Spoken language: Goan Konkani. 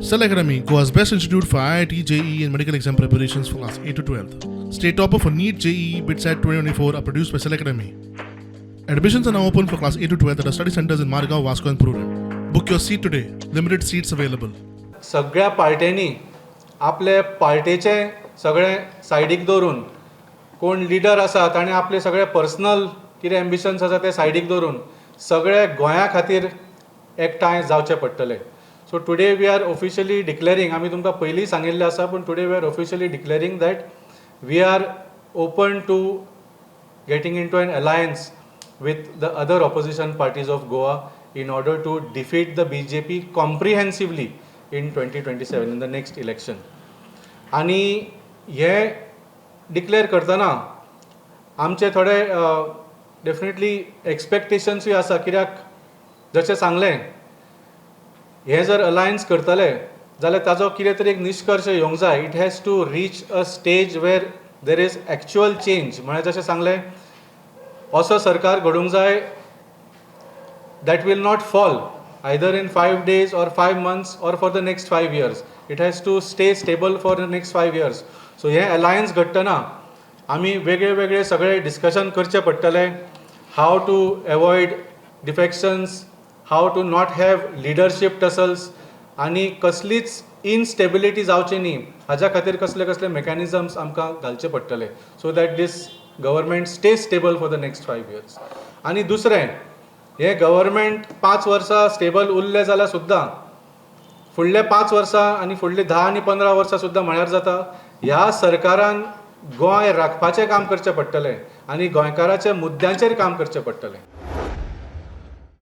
Cell Academy, Goa's best institute for IIT, JEE, and medical exam preparations for class 8 to 12. State topper for NEET, JEE, BITSAT 2024 are produced by Cell Academy. Admissions are now open for class 8 to 12 at our study centers in Margao, Vasco, and Prudent. Book your seat today. Limited seats available. सगळ्या पार्ट्यांनी आपले पार्टेचें सगळें सायडीक दवरून, कोण लिडर आसा ताणें आपले सगळे पर्सनल कितें एम्बिशन्स आसा ते सायडीक दवरून सगळे गोंया खातीर एकठांय जावचें पडटलें. So today we are officially declaring, आमी तुमकां पयलीं सांगिल्लें आसा, पूण today we are officially declaring that we are open to getting into an alliance with the other opposition parties of Goa in order to defeat the BJP comprehensively in 2027, in the next election. आनी हे डिक्लेअर करतना आमचे थोडे डेफिनेटली एक्सपेक्टेशन्सूय आसा, कित्याक जशें सांगलें, हें जर अलायन्स करतले जाल्यार ताजो कितें तरी एक निश्कर्श येवंक जाय. It has to reach a stage where there is actual change. म्हळ्यार जशें सांगलें, असो सरकार घडूंक जाय that will not fall either in 5 days or 5 months or for the next 5 years. It has to stay stable for the next 5 years. So हें अलायन्स घडटना आमी वेगळे वेगळे सगळे डिस्कशन करचे पडटले, how to avoid defections, how to not have leadership tussles, आनी कसलीच इनस्टेबिलिटी जावची न्ही हाज्या खातीर कसले कसले मेकॅनिजम्स आमकां घालचे पडटले, so that this government stay stable for the next 5 years. आनी दुसरें, हें गव्हर्मेंट 5 वर्सां स्टेबल उरलें जाल्यार सुद्दां फुडले 5 वर्सां आनी फुडली 10 आनी 15 वर्सां सुद्दां, म्हळ्यार जाता, ह्या सरकारान गोंय राखपाचें काम करचें पडटलें आनी गोंयकाराच्या मुद्द्यांचेर काम करचें पडटलें.